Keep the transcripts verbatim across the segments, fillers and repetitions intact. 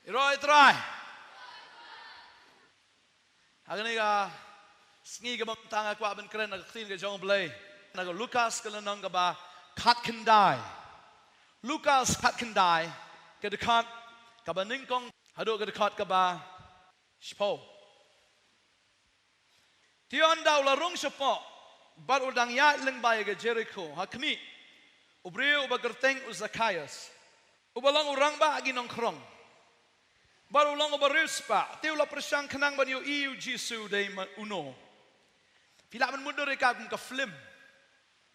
Ïaroh ïa u Trai. Ha kane ka sngi kaba mynta nga kwah ban kren na ka ktien ka jong u Blei, na ka Lukas ka lynnong kaba khatkhyndai. Lukas khatkhyndai, ka dkhot kaba nyngkong haduh ka dkhot kaba shiphew. Te ynda u la rung shapoh bad u dang ïaid lyngba ïa ka Jerikho, ha khmih, u briew uba kyrteng u Zakhaios, uba long u rangbah ki nongkhrong bad u long uba riewspah, te u la pyrshang khnang ban ïohi ïa u Jisu u dei ma-, uno. Phi lah ban mutdur ïa ka kum ka film.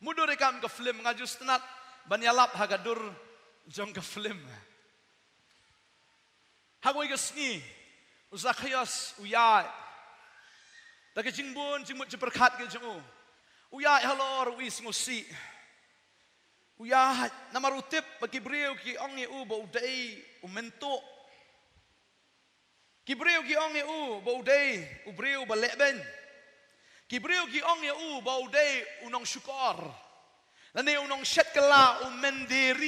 Mutdur ïa ka kum ka film, nga ju sngewtynnat ban ïalap ha ka dur jong ka film. Ha kawei ka sngi, u Zakhaios u ïaid da ka jingbun jingmut jingpyrkhat ka jong u. U ïaid halor u i sngewsih. U ïaid namar u tip ba ki briew ki ong ïa u ba u dei u myntuh. Ki briew ki ong ïa u ba u dei u briew ba lehbeiñ. Ki briew ki ong ïa u ba u dei u nongshukor, lane u nongshet kylla, u mynder.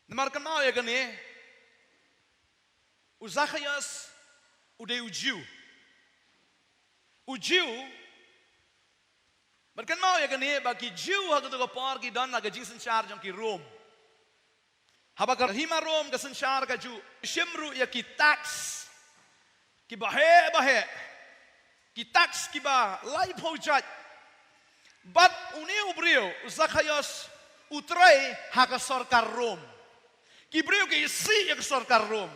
Namar kynmaw ïa kane, u Zakhaios u dei u Jiw. U Jiw, bad kynmaw ïa kane ba ki Jiw ha kato ka por ki don ha ka jingsynshar jong ki Rom. Haba ka hima Rom ka synshar ka ju shim ruh ïa ki tax kiba heh ba heh, ki tax kiba laiphew jait. Bad une u briew u Zakhaios u trei ha ka sorkar Rom. Ki briew ki isih ïa ka sorkar Rom.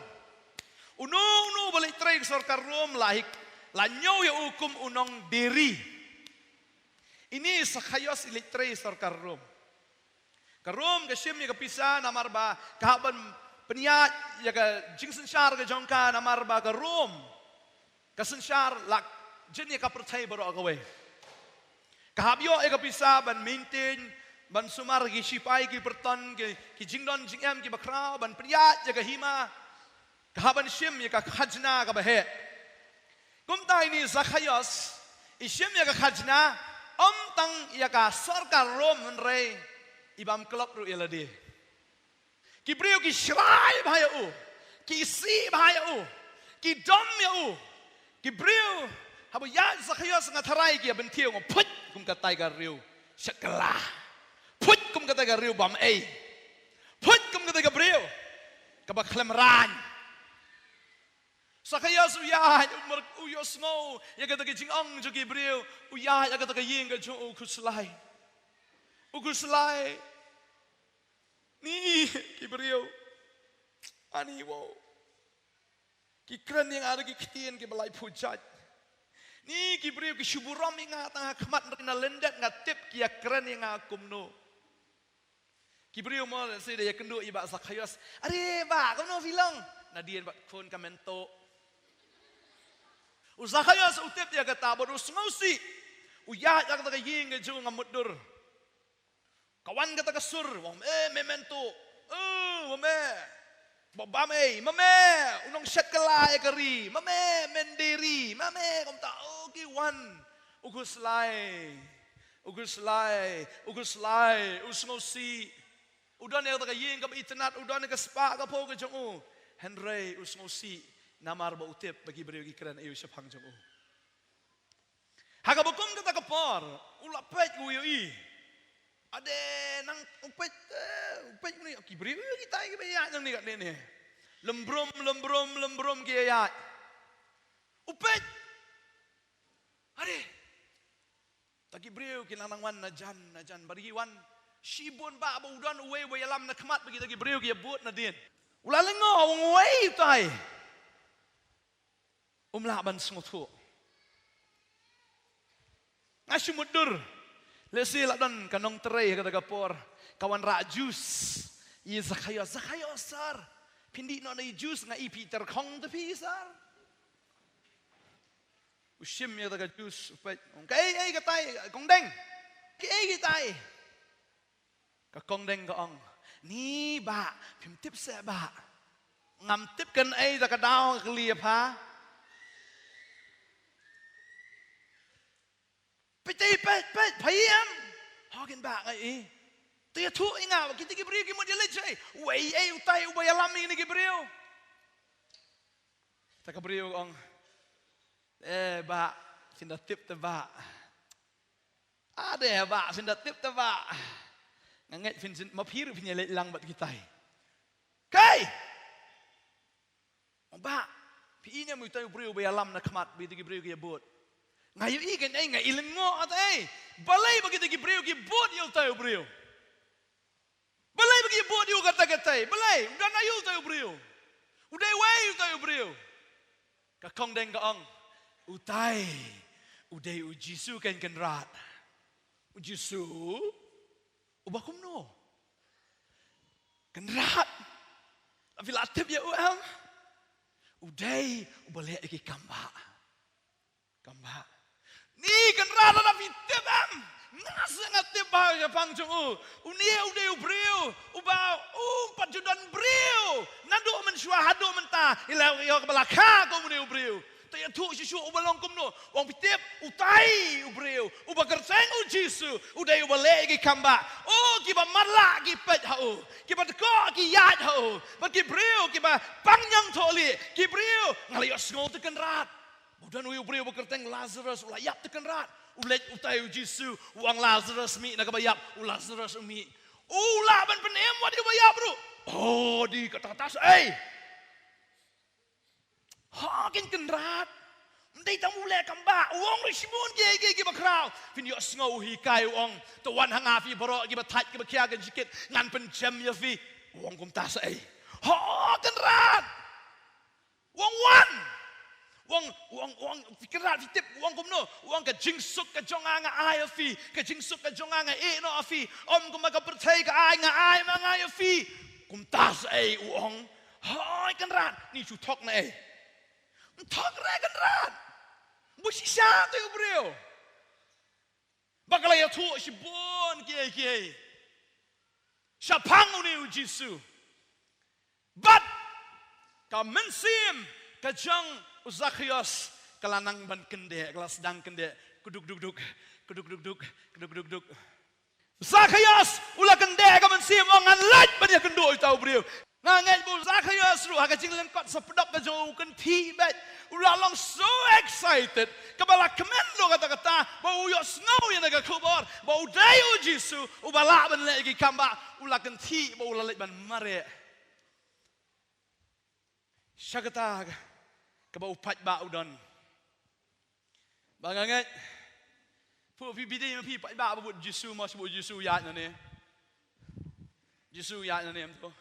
Uno uno ba leit trei ka sorkar Rom la hik, la ñiew ïa u kum u nongderi. Ine i Zakhaios i leit trei sorkar Rom. Ka Rom ka shim ïa ka pisa namar ba ka hap ban pynïaid ïa ka jingsynshar ka jong ka, namar ba ka Rom ka synshar la jin ïa ka pyrthei baroh kawei. Ka hap ïoh ïa ka pisa ban maintain, ban sumar ki shipai ki pyrton, ki, ki jingdon jingem kiba khraw, ban pynïaid ïa ka hima. Ka hap ban shim ïa ka khajna kaba heh. Kumta ine i Zakhaios i shim ïa ka khajna, ym tang ïa ka sorkar Rom hynrei i bam klop ruh ïa lade. Ki briew ki shrai bha ïa u, ki isih bha ïa u, ki dom ïa u. Ki briew, haba ïaid Zakhaios nga tharai ki ïa bynthiew, nga phuit kum katai ka riew shet kylla. Phuit kum katai ka riew bam ei. Phuit kum katai ka briew kaba khlem rang. Zakhaios u ïaid, u mar-, u ïohsngew ïa kata ka jingong jong ki briew, u ïaid ïa kata ka ïing ka jong u, u khuslai. U khuslai. Ni ki briew, ani wow. Ki kren ïa nga da ki ktien kiba laiphew jait. Ni ki briew ki shu burom ïa nga tang ha khmat, hynrei na lyndet nga tip ki ïa kren ïa nga kumno. Ki briew mo lehse da ïa kynduh ïa i Bah Zakhaios. Are bah, kumno phi long? Nadien bad khun ka myntuh. U Zakhaios u tip ïa kata bad u sngewsih. U ïaid ïa kata ka ïing ka jong u, nga mutdur. Ka wan kata ka sur, u ong, eh, me myntuh. Eh, ma me. Ba, ba me, ma me. U nongshet kylla ïa ka ri. Ma me, mynder. Ma me, kumta, oh, ki wan. U khuslai. U khuslai. U khuslai. U sngewsih. U don ïa kata ka ïing kaba itynnad, u don ïa ka spah ka phew ka jong u. Hynrei u sngewsih namar ba u tip ba ki briew ki kren aïu shaphang jong u. Ha kaba kum kata ka por, u la peit, u ïohi. Ade nang u peit, eh, u peit, u ïohi ki briew, u ïohi kitai kiba ïaid nangne katne ne. Lem brum, lem brum, lem brum ki ïaid. U peit. Ade. Ta ki briew ki nang nang wan na jan, na jan. Bad ki wan shibun, bah, ba u don uwei uba ïalam na khmat, ba kita ki briew ki ïabud nadien. U la lyngngoh, u ong, uei utai. Um lah ban sngewthuh. Nga shu mutdur. Lehse la don ka nongtrei ha kata ka por, ka wanrah juice ïa i Zakhaios. Zakhaios, sir, phin dih noh na i juice, nga i phi tyrkhong te phi, sir. U shim ïa kata ka juice, u peit, u ong, kaei, ei katai, kong deng? Kaei katai? Ka kong deng ka ong, ni bah, phim tip seh bah. Ngam tip kan ei, da ka daw ka kylli ïa pha. Peit, peit, peit, pha ïeng. Ho kin bah, nga i. Te ïathuh ïa nga, kita ki briew ki mut ïa leit shaei? Uei ei utai uba ïalam ïa kine ki briew? Te ka briew ka ong, eh, bah, phin da tip te bah. Ade bah, phin da tip te bah. Nga ngeit phin syn, ma phi ruh phin ïa leit lang bad kitai. Kai! Bah, phi i ne em utai u briew ba ïalam na khmat ba kita ki briew ki ïa bud? Nga ïohi kein ei, nga i lyngngoh ata ei. Balei ba kita ki briew ki bud ïa utai u briew? Balei ba ki bud ïa u kata katai? Balei? U don aïu utai u briew? U dei uei utai u briew? Ka kongdeng ka ong, utai u dei u Jisu kein Kynrad. U Jisu uba kumno? Kynrad, phi la tip ïa u em? U dei uba leh ïa ki kam bah. Kam bah. Ni Kynrad, lada phi tip em? Nga sa nga tip ba shaphang jong u. Une u dei u briew uba u pat ju don briew naduh mynshuwa haduh mynta. Ïa la ïoh kaba la kha kum une u briew. Te ïathuh shuh shuh uba long kumno. U ong phi tip, utai u briew uba kyrteng u Jisu u dei uba leh ïa ki kam bah. O kiba marlah ki peit ha u, kiba dkoh ki ïaid ha u, bad ki briew kiba pang ñiangthohlieh, ki briew, nga la ïohsngew te Kynrad. U don uwei u briew ba kyrteng Lazarus, u la ïap te Kynrad. U leit utai u Jisu, u ong Lazarus mih na kaba ïap, u Lazarus u mih. U lah ban pynim wat ïa uba ïap ruh. Oh, di kata kata sa ei. Ha kein Kynrad. Ym dei tang u leh kam bah, u ong ruh shibun kiei kiei kiba khraw. Phin ïohsngew u hikai u ong, to wan ha nga phi baroh kiba thait kiba khia ki jingkit, ngan pynjem ïa phi. U ong kumta sa ei. Ha Kynrad. U ong wan. U ong, u ong, u ong, phi Kynrad phi tip, u ong kumno? U ong ka jingsuk ka jong nga nga ai ha phi, ka jingsuk ka jong nga nga ïeh noh ha phi. Ym kumba ka pyrthei ka ai, nga ai ma nga ïa phi. Kumta sa ei u ong. Hooid Kynrad, ni shu thok na ei? Ym thok re Kynrad. Ba shisha te u briew. Ba ka la ïathuh shibun kiei kiei shaphang une u Jisu. Bad ka mynsiem ka jong u Zakhaios ka la nang ban kyndeh, ka la sdang kyndeh. Kuduk duk duk, kuduk duk duk, kuduk duk duk. Zakhaios u la kyndeh ka mynsiem, u ong ngan leit ban ïakynduh ïa uta u briew. Nga ngeit ba u Zakhaios ruh ha ka jinglyngkot sapdok ka jong u, u kynthih beit. U la long so excited. Kaba la kmen ruh kata kata ba u ïohsngew ïa kane ka khubor ba u dei u Jisu uba lah ban leh ïa ki kam bah. U la kynthih ba u la leit ban mareh. Sha kata kaba u paidbah u don. Ba nga ngeit, phi, phi bit ma phi paidbah ba bud Jisu, ma shu bud Jisu ïaid nangne. Jisu ïaid nangne em to?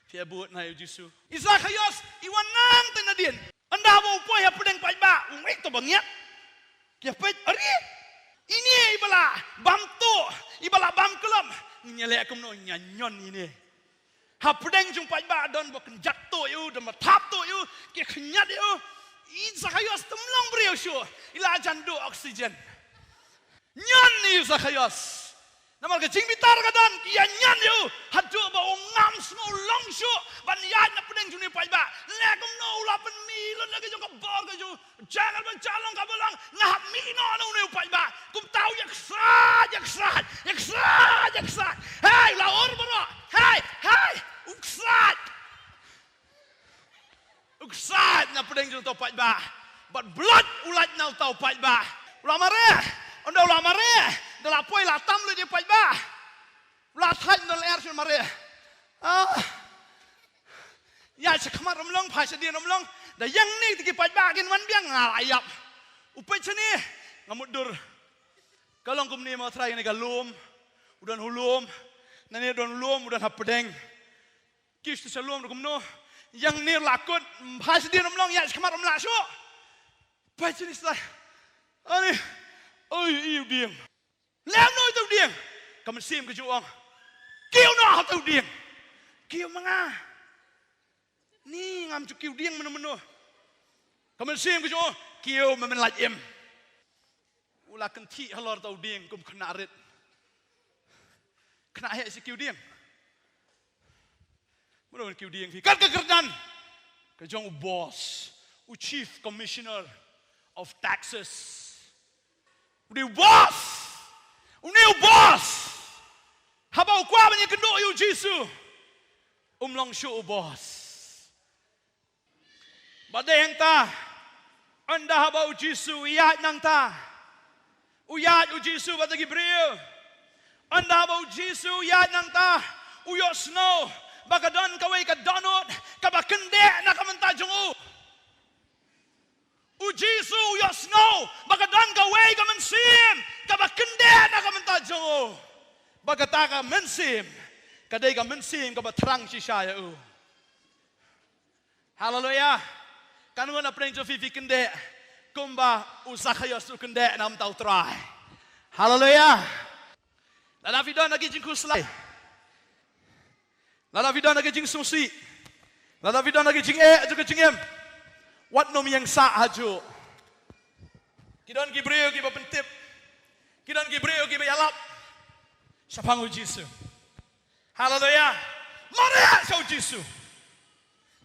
Phi bud na ïa u Jisu? I Zakhaios i wan nangta nadien. Ynda ba u poi hapdeng paidbah, u ngeit to ba ngiat. Ki peit, are, ine i ba la bam tuh, i ba la bam khlem. Ngin ïa leh kumno, ngin ïa ñion ine. Hapdeng jong paidbah don ba kynjat tuh ïa u, don ba thap tuh ïa u, ki khñiat ïa u. I Zakhaios tymmen long briew shuh, i la jan duh oxygen. Ñion ïa u Zakhaios. Namar ka jingbitar ka don, ki ïa ñion ïa u. Haduh ba u ngam sngew long shuh ban ïaid na pdeng jong une u paidbah. Leh kumno, u la pynmih lut la ka jong ka bor ka jong u. Jaka ba jaka long kaba long, nga hap mih noh na une u paidbah. Kumta u ïa ksraid, ïa ksraid, ïa ksraid, ïa ksraid. Hei, la ur baroh. Hei, hei, u ksraid. U ksraid na pdeng jong uta u paidbah. Bad blood u lait na uta u paidbah. U la mareh. Ynda u la mareh, da la poi la tam lut ïa u paidbah. U la thait na lyer shu mareh. Ah. Ïaid shakhmat ym long, phai shadien ym long. Da ïeng ne kita ki paidbah kin wan biang, nga la ïap. U peit shane, nga mutdur. Ka long kumne mo Trai, kane ka lum. U don ha lum. Nane u don ha lum, u don hapdeng. Kiew sha lum ruh kumno. Ïeng ne la kut, phai shadien ym long, ïaid shakhmat ym lah shuh. Peit shane Trai. Ani. Oi, i u dieng. Lem noh ïa uta u dieng. Ka mynsiem ka ju ong, kiew noh ha uta u dieng. Kiew ma nga. Ni ngam ju kiew dieng mynno mynno. Ka mynsiem ka ju ong, kiew ma men lait im. U la kynthih halor uta u dieng kum khynnah rit. Khynnah heh shi kiew dieng. Mano kiew dieng phi? Kat ka kyrdan ka jong u boss, u chief commissioner of taxes. U dei u boss. U ne u boss. Haba u kwah ban ïakynduh ïa u Jisu, um long shuh u boss. Bad dei hangta, ynda haba u Jisu u ïaid nangta, u ïaid u Jisu bad ki briew. Ynda haba u Jisu u ïaid nangta, u ïohsngew ba ka don kawei ka dohnud kaba kyndeh na ka bynta jong u. U Jisu u ïohsngew ba ka don kawei ka mynsiem kaba kyndeh na ka bynta jong u. Ba kata ka mynsiem ka dei ka mynsiem kaba thrang shisha ïa u. Haleluya. Katno na pdeng jong phi phi kyndeh kumba u Zakhaios u kyndeh na ka bynta u Trai? Haleluya. Lada phi don ha ki jingkhuslai, lada phi don ha ki jingsngewsih, lada phi don ha ki jingeh jong ka jingim, wat nym ïeng sah hajuh. Ki don ki briew kiba pyntip, ki don ki briew kiba ïalap shaphang u Jisu. Haleluya. Mareh sha u Jisu.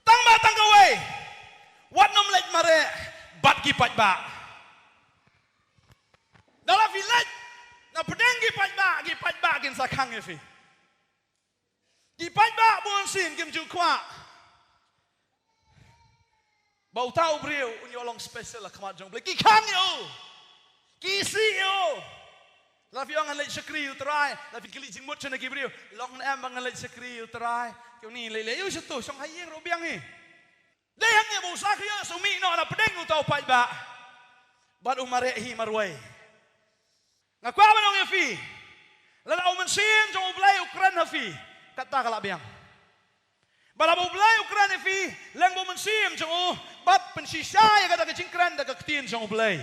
Tang ba tang kawei, wat nym leit mareh bad ki paidbah. Lada phi leit na pdeng ki paidbah, ki paidbah kin sa khang ïa phi. Ki paidbah bun sien kim ju kwah ba uta u briew un ïoh long special ha khmat jong u Blei. Ki khang ïa u, ki isih ïa u. Lada phi ong ngan leit shakri ïa u Trai, lada phi kylli jingmut sha ki briew, long ne em ba ngan leit shakri ïa u Trai? Ki ong, ni, leit leit ïa u shato, shong ha ïing ruh biang hi. Dei hangne ba u Zakhaios u mih noh na pdeng uta u paidbah bad u mareh hi marwei. Nga kwah ban ong ïa phi, lada u Mynsiem jong u Blei u kren ha phi, kata ka la biang. Bad haba u Blei u kren ïa phi, leng ba u Mynsiem jong u, bad pynshisha ïa kata ka jingkren da ka ktien jong u Blei.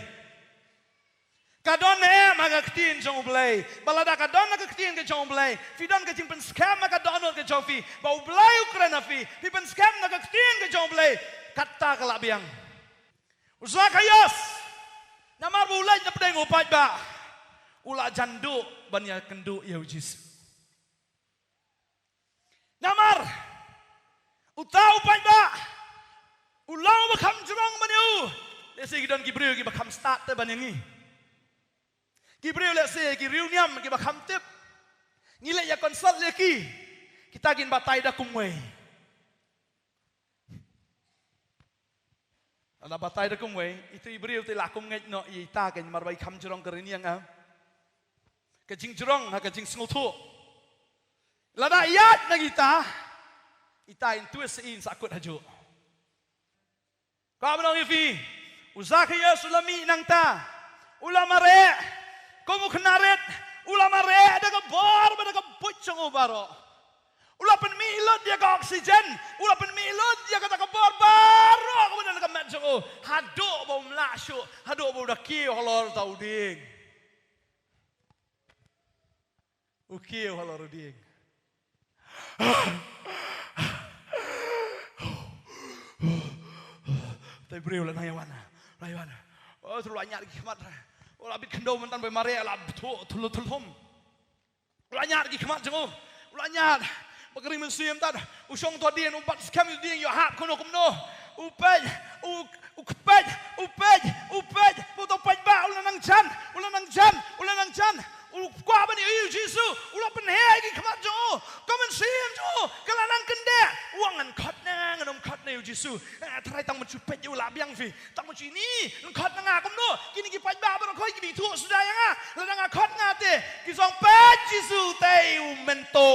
Ka don ne em ha ka ktien jong u Blei? Bad lada ka don ha ka ktien ka jong u Blei, phi don ka jingpynskhem ha ka dohnud ka jong phi ba u Blei u kren ha phi, phi pynskhem na ka ktien ka jong u Blei, kata ka la biang. U Zakhaios, namar ba u leit na pdeng u paidbah, u la jan duh ban ïakynduh ïa u Jisu. Namar uta u paidbah u long uba kham jrong ban ïa u. Lehse ki don ki briew kiba kham stad te ban ïa ngi. Ki briew lehse ki riewniam kiba kham tip. Ngi leit ïa consult ïa ki, kita kin batai da kumwei. Lada batai da kumwei, ito i briew te la kum ngeit noh ïa ita, kein namar ba i kham jrong ka rynïeng, ah. Ka jingjrong ha ka jingsngewthuh. Lada ïaid na kita, ita in twist, in sa kut hajuh. Ka ban ong ïa phi, u Zakhaios u la mih nangta, u la mareh kum u khynnah rit, u la mareh da ka bor bad da ka buit jong u baroh. U la pynmih lut ïa ka oxygen, u la pynmih lut ïa kata ka bor baroh kaba don ha ka met jong u. Haduh ba um lah shuh, haduh ba u da kiew halor uta u dieng. U kiew halor u dieng. Te briew la nang ïa wan, la ïa wan. Oh, te u la ñiad ki khmat. U la bit khyndew mynta ba mareh, la bthuh thul thul thum. U la ñiad ki khmat jong u. U la ñiad. Ba ka ring mynsiem tad. U shong to dieng, u bat skhem ïa u dieng, ïoh hap kumno kumno. U peit, u, u peit, u peit, u peit. Ba uto u paidbah u la nang jan, u la nang jan, u la nang jan. U kwah ban ïohi ïa u Jisu, u la pynheh ïa ki khmat jong u. Ka mynsiem jong u ka la nang kyndeh. U ong, ngan khot na nga, ngan ym khot na ïa u Jisu. Eh, Trai, tang ban shu peit ïa u la biang phi. Tang ban shu ni, ngan khot na nga kumno? Kine ki paidbah baroh khoit ki ba ithuh suda ïa nga. Lada nga khot nga te, ki shu ong peit Jisu te u mynta.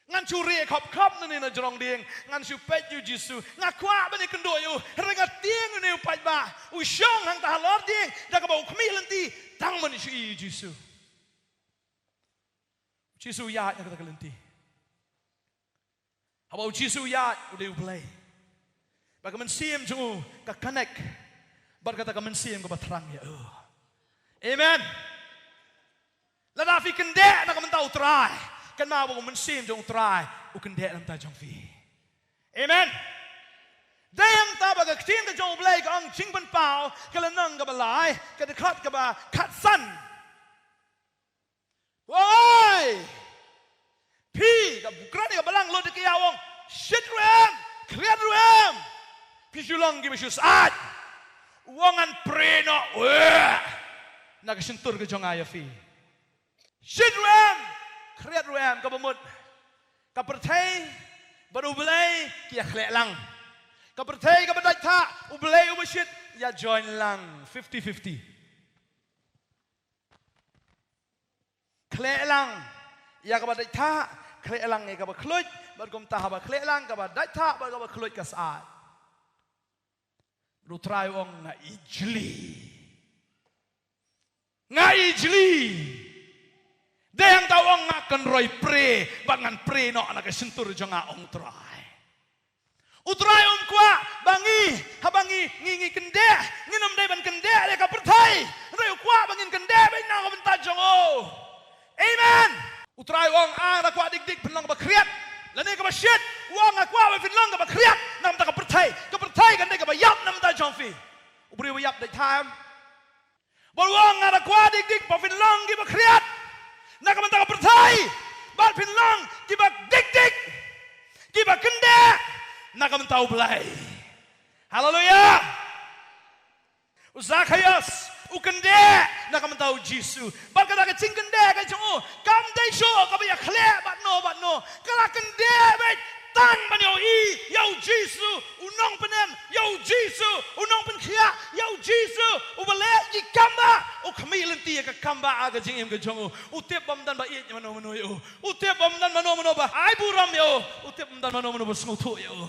Ngan shu rieh khop khop nangne na jrong dieng, ngan shu peit ïa u Jisu. Nga kwah ban ïakynduh ïa u, hynrei nga tieng ïa une u paidbah. U shong hangta halor dieng, da kaba u khmih lynti, tang ban shu ïohi ïa u Jisu. U Jisu u ïaid na kata ka lynti. Haba u Jisu u ïaid, u dei u Blei. Ba ka mynsiem jong u ka connect bad kata ka mynsiem kaba thrang ïa u. Amen. Lada phi kyndeh na ka bynta u Trai, kynmaw ba u mynsiem jong u Trai u kyndeh na ka bynta jong phi. Amen. Dei hangta ba ka ktien ka jong u Blei ka ong, Jingpynpaw ka lynnong kaba lai, ka dkhot kaba khatsan. Wai! Phi, ka kren ïa ka balang Laodikaïa, u ong, shit ruh em, khriat ruh em. Phi shu long kiba shu syaid. U ong, ngan prie noh, weh, na ka shyntur ka jong nga ïa phi. Shit ruh em, khriat ruh em, kaba mut ka pyrthei bad U Blei ki ïa khleh lang. Ka pyrthei kaba dait thah, U Blei uba shit ïa join lang, fifty fifty. Khleh lang ïa kaba dait thah, khleh lang ïa kaba khluit, bad kumta haba khleh lang kaba dait thah bad kaba khluit ka sah. U Trai u ong nga ijli. Nga ijli. Dang ta u ong nga kynroi pre, bad ngan pre noh na ka shyntur jong nga, ong U Trai. U Trai um kwah ba ngi, haba ngi, ngi, ngi kyndeh, ngin ym dei ban kyndeh ïa ka pyrthei. Hynrei u kwah ba ngin kyndeh beit na ka bynta jong u. Amen. U Trai u ong, ah, nga kwah dik dik pynlong kaba khriat. Lane kaba shit, u ong nga kwah ba pynlong kaba khriat na ka bynta ka pyrthei. Ka pyrthei kan dei kaba ïap na ka bynta jong phi. U briew ba ïap dei time. Bad u ong nga da kwah dik dik ba phin long kiba khriat na ka bynta ka pyrthei, bad phin long kiba dik dik, kiba kyndeh na ka bynta U Blei. Haleluya. U Zakhaios u kyndeh na ka bynta U Jisu. Bad kata ka jingkyndeh ka jong u kam dei shuh kaba ïa khleh bad no bad no. Ka la kyndeh beit tang ban ïohi ïa U Jisu u nongpynim, ïa U Jisu u nongpynkhiah, ïa U Jisu uba leh ki kam ba, u khmih lynti ïa ka kam ba ha ka jingim ka jong u. U tip bym don ba ïeit mano mano ïa u. U tip bym don mano mano ba ai burom ïa u. U tip bym don mano mano ba sngewthuh ïa u.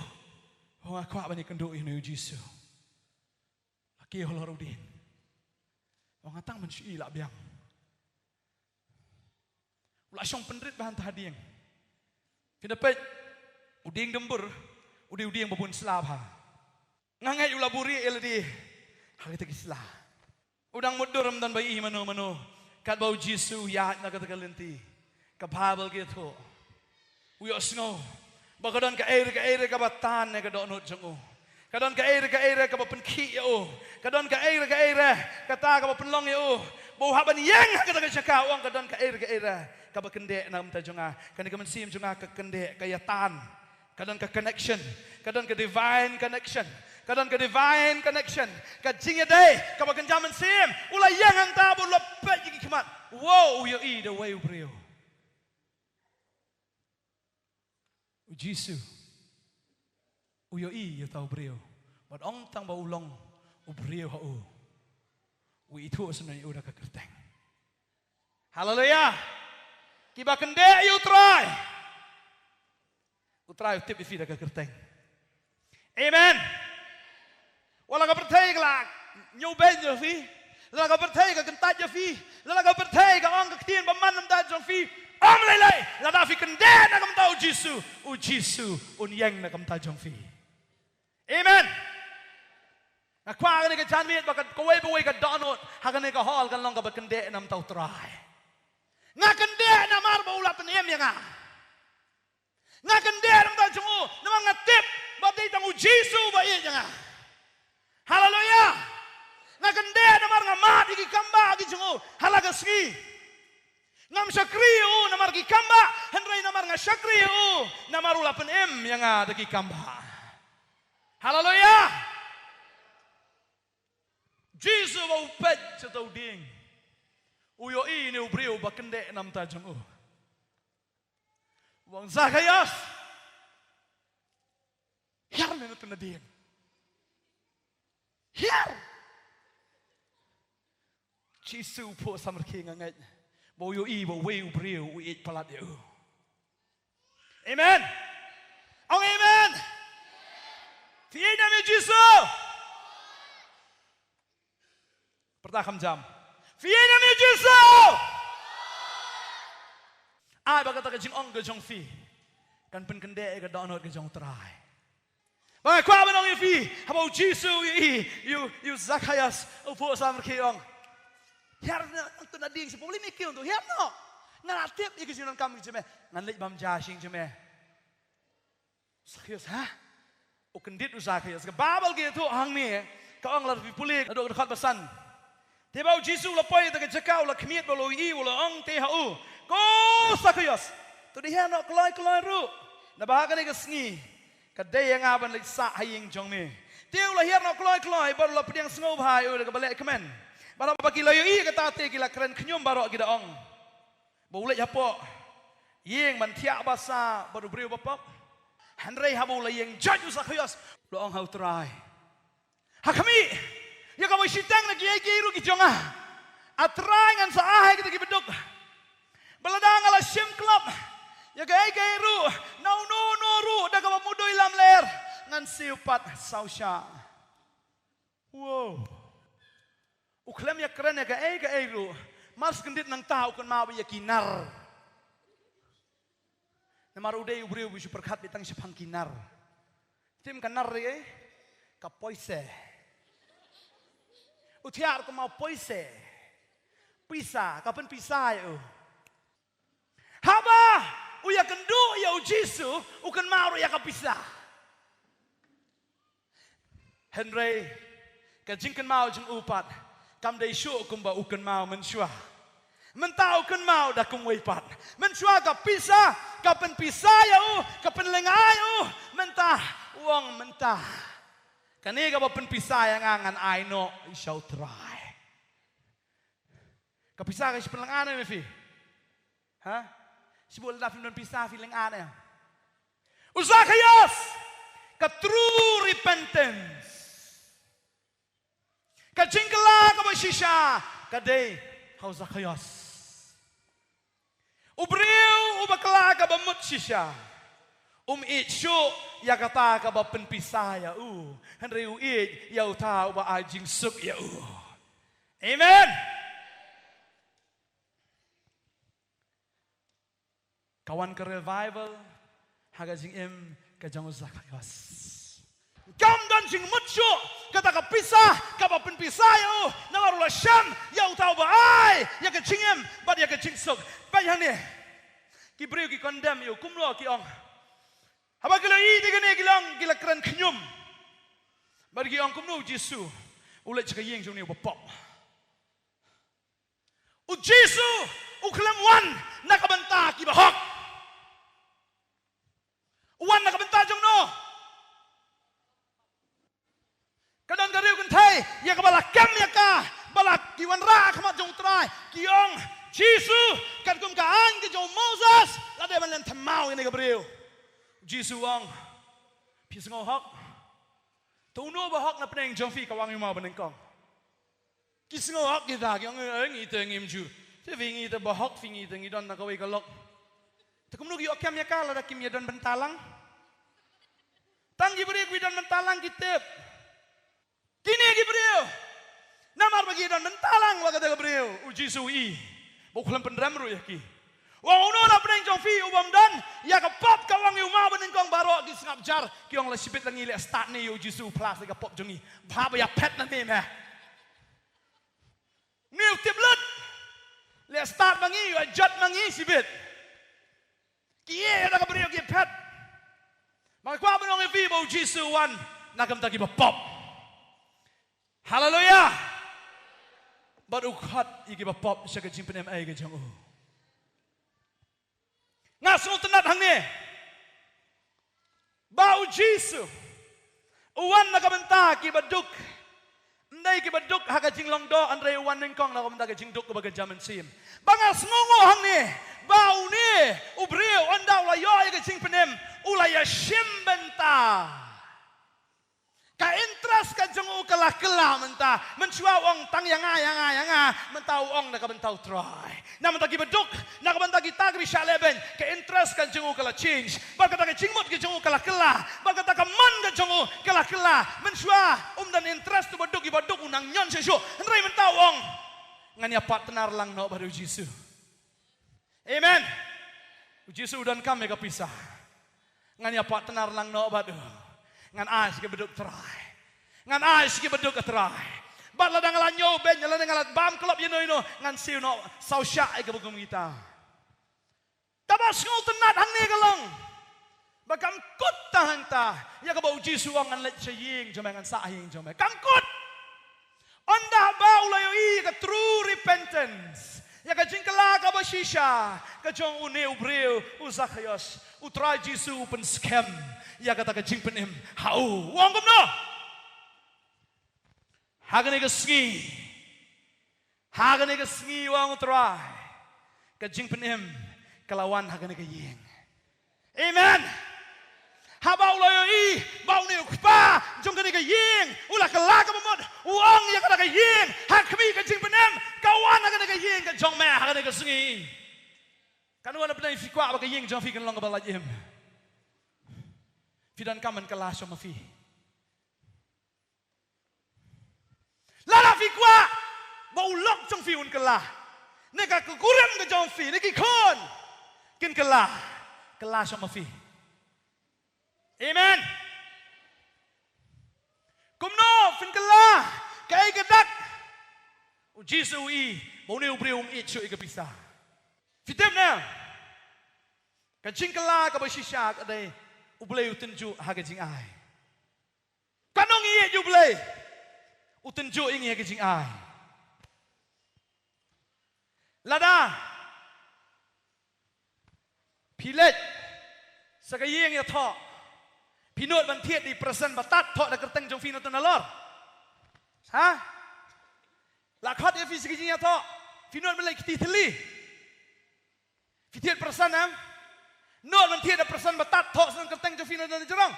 Nga kwah ban ïakynduh ïa U Jisu. La kiew halor u dieng. Ong nga tang ban shu ïohi la biang. U la shong pynrit bha hangta ha dieng. Phin da peit u dieng Dumbur, u dei u dieng ba bun sla bha. Nga ngeit u la buhrieh ïa lade ha kita ki sla. U dang mutdur, ym don ba ïohi mano mano. Katba U Jisu u ïaid na kata ka lynti, ka Baibl ka ïathuh, u ïohsngew ba ka don kaei re kaei re kaba tan ïa ka dohnud jong u. Ka don kaei re kaei re kaba pynkhih ïa u. Ka don kaei re kaei re kata kaba pynlong ïa u ba u hap ban ïeng ha kata ka jaka. U ong ka don kaei re kaei re kaba kyndeh na ka bynta jong nga. Kane ka mynsiem jong nga ka kyndeh, ka ïa tan. Ka don ka connection. Ka don ka divine connection. Ka don ka divine connection. Ka jingïadei kaba kynja mynsiem. U la ïeng hangta bad u la peit ïa ki khmat. Wow, u ïohi da uwei u briew. U Jisu u ïohi ïa uta u briew bad ong tang ba u long u briew ha u, u ithuh sngewbha ïa u da ka kyrteng. Haleluya. Kiba kyndeh ïa U Trai, U Trai u tip ïa phi da ka kyrteng. Amen. Wat la ka pyrthei ka la ñiewbeiñ ïa phi, lada ka pyrthei ka kyntait ïa phi, lada ka pyrthei ka ong ka ktien bymman na ka bynta jong phi, ym lei lei. Lada phi kyndeh na ka bynta U Jisu, U Jisu un ïeng na ka bynta jong phi. Amen. Nga kwah kane ka janmiet ba ka, kawei pa kawei ka dohnud ha kane ka hall kan long kaba kyndeh na ka bynta U Trai. Nga kyndeh namar ba u la pynim ïa nga. Nga kyndeh na ka bynta jong u namar nga tip ba dei tang U Jisu ba ïeit ïa nga. Haleluya. Nga kyndeh namar nga mad ïa ki kam ba ki jong u ha la ka sngi. Ngam shakri ïa u namar ki kam ba, hynrei namar nga shakri ïa u namar u la pynim ïa nga da ki kam ba. Haleluya. Jisu ba u peit sha uta u dieng, u ïohi ïa une u briew ba kyndeh na ka bynta jong u. U ong, Zakhaios, hiar me na uta u dieng. Hiar. Jisu u phuh samrkhie, nga ngeit ba u ïohi ba uwei u briew u ïeit palat ïa u. Amen. Ong amen. Phi ïeit ne em ïa U Jisu? Pyrta kham jam. Phi ïeit ne em ïa U Jisu? Ai ba kata ka jingong ka jong phi kan pynkyndeh ïa ka dohnud ka jong U Trai. Ba nga kwah ban ong ïa phi, haba U Jisu u ïohi ïa u, ïa u Zakhaios, u phuh samrkhie, u ong, hiar na uta u dieng, shu pynlong me kiew tu, hiar noh. Nga la tip ïa ka jingdonkam ka jong me. Ngan leit bam ja sha ïing jong me. Zakhaios, ha? U kyndit u Zakhaios. Ka Baibl ka ïathuh hangne, ka ong, lada phi pule naduh ka dkhot ba san. Te ba U Jisu u la poi ha kata ka jaka, u la khmied bad u la ïohi, u la ong te ha u, ko Zakhaios, to da hiar noh kloi kloi ruh, naba ha kane ka sngi ka dei ïa nga ban leit sah ha ïing jong me. Te u la hiar noh kloi kloi bad u la pdiang sngewbha ïa u da kaba leh kmen. Bad haba ki la ïohi ïa kata te ki la kren khñium baroh, ki da ong, Ba u leit hapoh ïing ban thiah basa bad u briew bapop. Hynrei haba u la ïeng jait u Zakhaios, u la ong ha u Trai, ha khmih, ïa kaba shiteng na kiei kiei ruh ki jong nga, A Trai, ngan sa ai ha kita ki baduk. Ba lada nga la shim klop ïa kaei kaei ruh na uno uno ruh da kaba mudui lamler, ngan siew pat saw shah. Wow. U khlem ïakren ïa kaei kaei ruh. Mar skyndit nangta u kynmaw ïa ki nar. Namar u dei u briew ba shu pyrkhat beit tang shaphang ki nar. Tim ka nar ri eh? Ka poise. U thiah ruh kynmaw poise. Pisa, ka pynpisa ïa u. Haba u ïakynduh ïa u Jisu, u kynmaw ruh ïa ka pisa. Hynrei ka jingkynmaw jong u pat kam dei shuh kumba u kynmaw mynshuwa. Mynta u kynmaw da kumwei pat. Mynshuwa ka pisa ka pynpisa ïa u, ka pynlyngngai ïa u. Mynta u ong, mynta kane kaba pynpisa ïa nga ngan ai noh sha u Trai. Ka pisa ka shi pynlyngngai ne phi? Ha? Shibun lada phim don pisa phi lyngngai ne? U Zakhaios, ka true repentance, ka jingkylla kaba shisha ka dei ha u Zakhaios. U briew uba kylla kaba mut shisha um ïeit shuh ïa kata kaba pynpisa ïa u, hynrei u ïeit ïa uta uba ai jingsuk ïa u. Amen. Ka wan ka revival ha ka jingim ka jong u Zakhaios. Kam don jingmut shuh kata ka pisa kaba pynpisa ïa u, namar u la shem ïa uta uba ai ïa ka jingim bad ïa ka jingsuk. Bad hangne ki briew ki condemn ïa u, kumno ki ong? Haba ki la ïohi ïa kane ki la ong, ki la kren khñium. Bad ki ong, kumno u Jisu u leit sha ka ïing jong une uba pop? U Jisu u khlem wan na ka bynta kiba hok. U wan na ka bynta jong no? Ka don ka riew kynthei ïa kaba la kem ïa ka, ba la ki wanrah ha khmat jong u Trai, ki ong, Jisu, katkum ka aiñ ka jong u Moses la dei ban leh thymmai ïa kane ka briew. U Jisu u ong, phi sngew hok? To uno ba hok na pdeng jong phi ka wang ïa u maw banyngkong? Ki sngew hok kita, ki ong, eh, ngi te ngim ju. Te phi ngi te ba hok, phi ngi te ngi don na kawei ka lok. Te kumno ki ïoh kem ïa ka lada kim ïa don bynta lang? Tang ki briew ki don bynta lang ki tip. Kine ki briew, namar ba ki don bynta lang bad kata ka briew, u Jisu u i ba u khlem pynrem ruh ïa ki. U ong, uno na pdeng jong phi u bym don ïa ka pop ka wang ïa u maw banyngkong? Baroh ki sngap jar, ki ong, la shibit la ngi leh stad ne ïa u Jisu u phla sa ïa ka pop jong ngi. Bha ba ïa phet na ne me. Ngi u tip lut. Leh stad ma ngi, ïa jot ma ngi shibit. Ki ïeh da ka briew ki phet. Ba nga kwah ban ong ïa phi ba u Jisu u wan na ka bynta kiba pop. Haleluia. Bad u khot ïa kiba pop sha ka jingpynim ei ka jong u. Nga sngewtynnat hangne ba u Jisu u wan na ka bynta kiba duk. Ym dei kiba duk ha ka jinglong doh, hynrei u wan nyngkong na ka bynta ka jingduk kaba kynja mynsiem. Ba nga sngewnguh hangne ba une u briew ynda u la ïoh ïa ka jingpynim, u la ïashim bynta. Ka interest ka jong u ka la kylla mynta. Mynshuwa u ong tang ïa nga, ïa nga, ïa nga. Mynta u ong na ka bynta u Trai. Na ka bynta kiba duk, na ka bynta kita kiba shah lehbeiñ, ka interest ka jong u ka la change. Bad kata ka jingmut ka jong u ka la kylla. Bad kata ka mon ka jong u ka la kylla. Mynshuwa um don interest uba duk, iba duk u nang ñion shuh shuh. Hynrei mynta u ong, ngan ïa partner lang noh bad u Jisu. Amen. U Jisu u donkam ïa ka pisa. Ngan ïa partner lang noh bad u. Ngan ai sha kiba duk, Trai. Ngan ai sha kiba duk, Trai. Bad lada nga la ñiewbeiñ, lada nga la bam klop ïa no ïa no, ngan siew noh saw shah ïa kaba kum kita. Kaba sngewtynnat hangne ka long ba kam kut tang hangta ïa kaba u Jisu u ong, ngan leit sha ïing jong me, ngan sah ha ïing jong me. Kam kut. Ynda ba u la ïohi ïa ka true repentance, ïa ka jingkylla kaba shisha ka jong une u briew u Zakhaios, u Trai Jisu u pynskhem ïa kata ka jingpynim ha u. U ong kumno? Ha kane ka sngi, ha kane ka sngi, u ong u Trai, Ka jingpynim ka la wan ha kane ka ïing. Amen. Haba u la ïohi ba une u kpa jong kane ka ïing u la kylla kaba mut, u ong ïa kata ka ïing, ha khmih, ka jingpynim ka wan ha kane ka ïing ka jong me ha kane ka sngi. Katno na pdeng phi kwah ba ka ïing jong phi kan long kaba lait im? Phi donkam ban kylla shuwa ma phi. Lada phi kwah ba u lok jong phi un kylla, ne ka kurim ka jong phi, ne ki khun kin kylla, kylla shuwa ma phi. Amen. Kumno phin kylla? Kaei ka dak? U Jisu u i ba une u briew um ïeit shuh ïa ka pisa. Phi tip ne, ka jingkylla kaba shisha ka dei U Blei u tynjuh ha ka jingai. Katno ngi ïeit ïa U Blei, u tynjuh ïa ngi ha ka jingai. Lada phi leit sha ka ïing ïathoh, phi nud ban thied da i percent ba tad thoh da kyrteng jong phi na to nalor? Ha? La khot ïa phi sha ka jingïathoh, phi nud ban leit kti thylli, phi thied percent em? Nud ban thied da percent ba tad thoh sha kyrteng jong phi na to na jrong.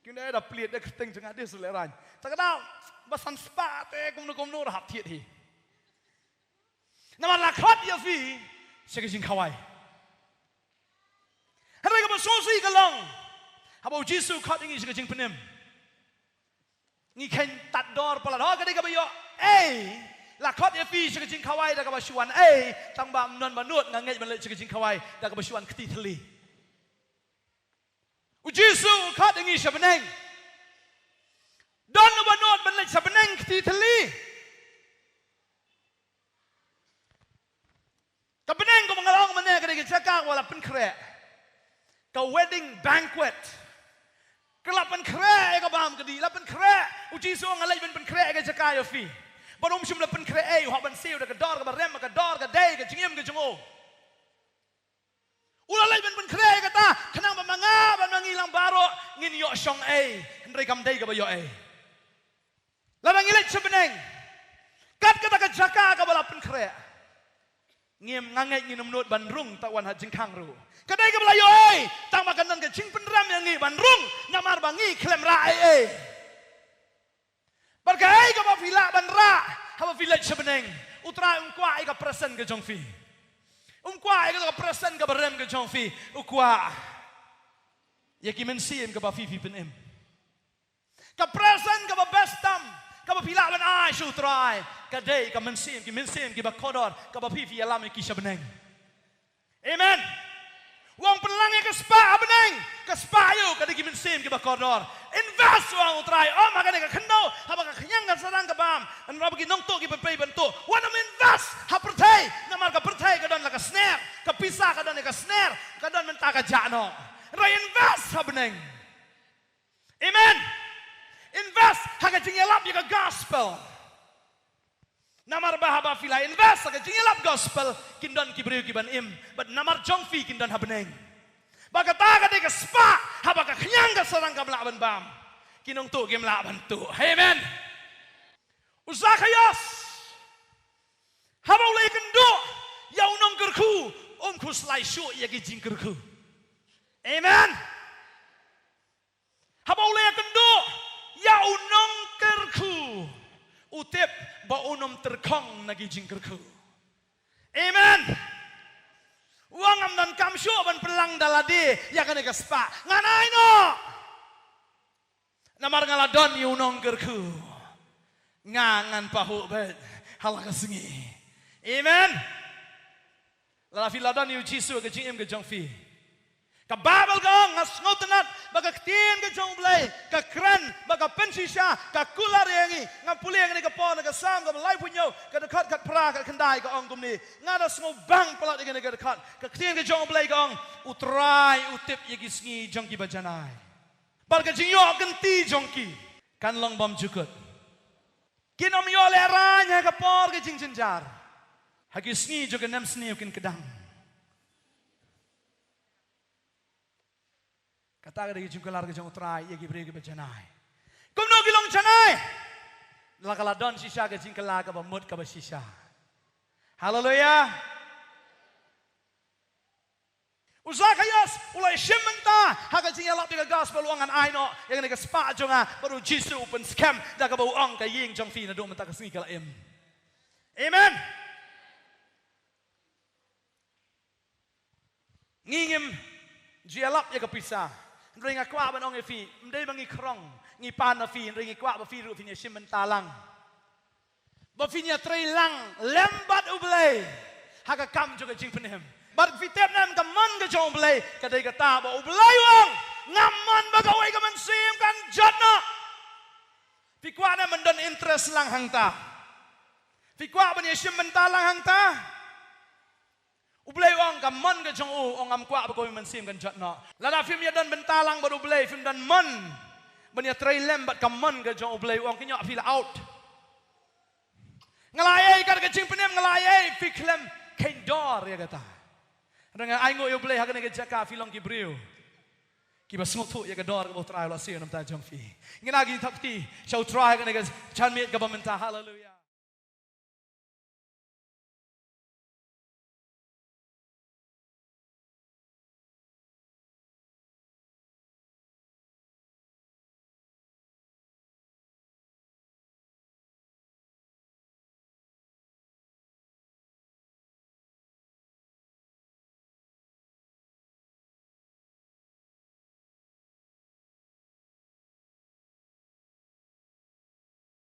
Kin da, da plied da kyrteng jong nga de su lehrain. Ta ka daw ba san spah te kumno kumno ruh hap thied hi. Namar la khot ïa phi sha ka jingkhawai. Hynrei kaba sngewsih ka long, haba U Jisu u khot ïa ngi sha ka jingpynim, ngi kheiñ tad dor palat. Ho, ka dei kaba ïoh ei? La khot ïa phi sha ka jingkhawai da kaba shu wan ei? Tang ba ym don ba nud, nga ngeit ban leit sha ka jingkhawai da kaba shu wan kti thylli. U Jisu u khot ïa ngi sha bneng. Don uba nud ban leit sha bneng kti thylli? Ka bneng, kumba nga la ong mynne, ka dei ka jaka kaba la pynkhreh, ka wedding banquet. Ka la pynkhreh ïa ka bam ka dih, la pynkhreh. U Jisu u ong, nga leit ban pynkhreh ïa ka jaka ïa phi. Bad um shym la pynkhreh ei, u hap ban siew da ka dor kaba rem, ka dor ka dei ka jingim ka jong u. U la leit ban pynkhreh ïa kata khnang ba ma nga bad ma ngi lang baroh ngin ïoh shong ei, hynrei kam dei kaba ïoh ei. Lada ngi leit sha bneng, kat kata ka jaka kaba la pynkhreh, ngim, nga ngeit ngin ym nud ban rung, ta wan ha jingkhang ruh. Ka dei kaba la ïoh ei, tang ba kan don ka jingpynrem ïa ngi ban rung, namar ba ngi khlem rah ei ei. Bad kaei kaba phi lah ban rah haba phi leit sha bneng? U Trai um kwah ïa ka percent ka jong phi. Um kwah ïa ka percent kaba rem ka jong phi. U kwah ïa ki mynsiem kaba phi phi pynim. Ka percent kaba best tam kaba phi lah ban ai sha U Trai ka dei ka mynsiem, ki mynsiem kiba kordor kaba phi phi ïalam ïa ki sha bneng. Amen. U ong pynlang ïa ka spah ha bneng, ka spah ïa u ka dei ki mynsiem kiba kordor. Invest, u ong U Trai, ym ha kane ka khyndew, haba ka khñiang ka sarang ka bam, hynrei ba ki nongtuh ki pynpei ban tuh. Wat nym invest ha pyrthei, namar ka pyrthei ka don la ka sner, ka pisa ka don la ka sner, ka don mynta ka jah noh. Hynrei invest ha bneng. Amen. Invest ha ka jingïalap ïa ka gospel. Namar ba haba phi la invest ha ka jingïalap gospel, kin don ki briew ki ban im, bad namar jong phi kin don ha bneng. Ba kata ka dei ka spah, haba ka khñiang ka sarang kam lah ban bam, ki nongtuh kim lah ban tuh. Amen. U Zakhaios, haba u la ïakynduh ïa u nongkyrkhu, um khuslai shuh ïa ki jingkyrkhu. Amen. Haba u la ïakynduh ïa u nongkyrkhu, u tip ba un ym tyrkhong na ki jingkyrkhu. Amen. U ong, ngam donkam shuh ban pynlang da lade ïa kane ka spah. Ngan ai noh. Namar nga la don ïa u nongkyrkhu. Nga ngan pahuh beit ha la ka sngi. Amen. Lada phi la don ïa u Jisu ha ka jingim ka jong phi, ka Baibl ka ong, nga sngewtynnat ba ka ktien ka jong U Blei ka kren bad ka pynshisha, ka kular ïa ngi. Nga pule ïa kane ka por na ka Salm kaba laiphew hynñiew, ka dkhot khatphra, khatkhyndai, ka ong kumne: Nga da sngewbang palat ïa kane ka dkhot. Ka ktien ka jong U Blei ka ong, U Trai u tip ïa ki sngi jong kiba janai, bad ka jingïoh kynti jong ki kan long bymjukut. Kin ym ïoh lehrain ha ka por ka jingjynjar. Ha ki sngi jong ka nemsniew kin kdang. Kata ka dei ka jingkular ka jong U Trai ïa ki briew kiba janai. Kumno ki long janai? La ka la don shisha ka jingkylla kaba mut kaba shisha. Haleluia. U Zakaios u la shim bynta ha ka jingïalap ïa ka gospel, u ong, ngan ai noh ïa kane ka spah jong nga. Bad U Jisu u pynskhem da kaba u ong, ka ïing jong phi naduh mynta ka sngi ka la im. Amen. Ngi ngim ju ïalap ïa ka pisa. Hynrei nga kwah ban ong ïa phi, ym dei ba ngi khrong, ngi pan na phi, hynrei ngi kwah ba phi ruh phin ïa shim bynta lang. Ba phin ïa trei lang lem bad U Blei ha ka kam jong ka jingpynim. Bad phi tip ne em, ka mon ka jong U Blei ka dei kata ba U Blei u ong, ngam mon ba kawei ka mynsiem kan jot noh. Phi kwah ne em ban don interest lang hangta? Phi kwah ban ïa shim bynta lang hangta? U Blei u ong, ka mon ka jong u, u ong, ngam kwah ba kawei mynsiem kan jot noh. Lada phim ïa don bynta lang bad U Blei, phim don mon ban ïa trei lem bad ka mon ka jong U Blei, u ong, kynnoh, phi la out. Nga la ïai kat ka jingpynim, nga la ïai, phi khlem kheiñ dor ïa kata. Hynrei nga ainguh ïa U Blei, ha kane ka jaka phi long ki briew kiba sngewthuh ïa ka dor kaba U Trai u la siew na ka bynta jong phi. Ngin ïa thap kti sha U Trai ha kane ka janmiet kaba mynta. Haleluya.